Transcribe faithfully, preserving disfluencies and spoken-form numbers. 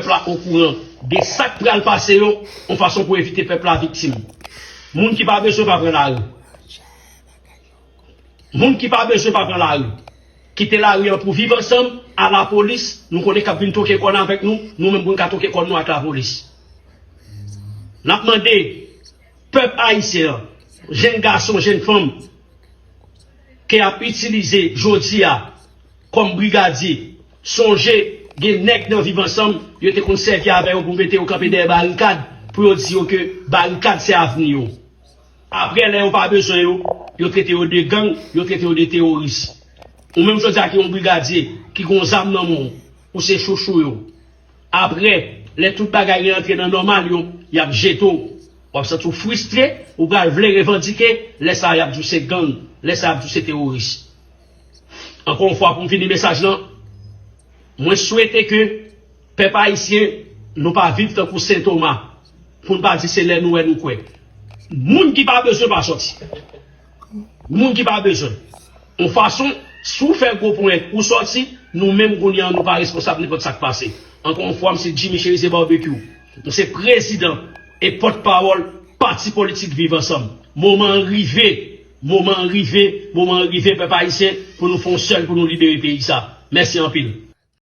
pèp la okouran de sa k pral pase yo, yon fason pou evite pèp la viktim. Moun ki pa bezwen pa pran lari. Moun ki pa bezwen pa pran lari. Kite lari an pou viv ansanm, a lapolis, nou konnen k ap vin toke kòn avèk nou, nou menm pou n ka toke kòn nou ak lapolis. N ap mande pèp ayisyen an, jenn gason, jenn fanm, ke y ap itilize jodi a kòm brigadye, sonje gen nèg nan viv ansanm, yo te konn sèvi avè yo pou mete yo kanpe dèyè barikad, pou yo di yo ke barikad se avni yo. Apre, lè yo pa bezwen yo, yo trete yo de gang, yo trete yo de teworis. Ou menm jodi a ki yon brigadye, ki gon zam nan men w, ou se chouchou yo. Apre, lè tout bagay rantre nan nòmal yo, y ap jete w. W ap santi w fristre, ou pral vle revandike, lè sa a y ap di w se gang, lè sa a y ap di w se teworis. Ankò yon fwa pou m fini mesaj lan, mwen swete ke pèp ayisyen, nou pa viv tankou Sen Toma, pou n pa di se lè nou wè nou kwè. Moun ki pa bezwen pa sòti. Moun ki pa bezwen. Yon fason, si w fè gwo pwen, ou sòti, nou menm kounye a nou pa responsab nenpòt sa k pase. Ankò yon fwa, m se Jimmy Cherizier Barbecue. M se prezidan e pòtpawòl pati politik Viv Ansanm. Moman an rive, moman an rive, moman an rive, pèp ayisyen, pou nou fè yon sèl, pou nou libere peyi sa. Mèsi anpil.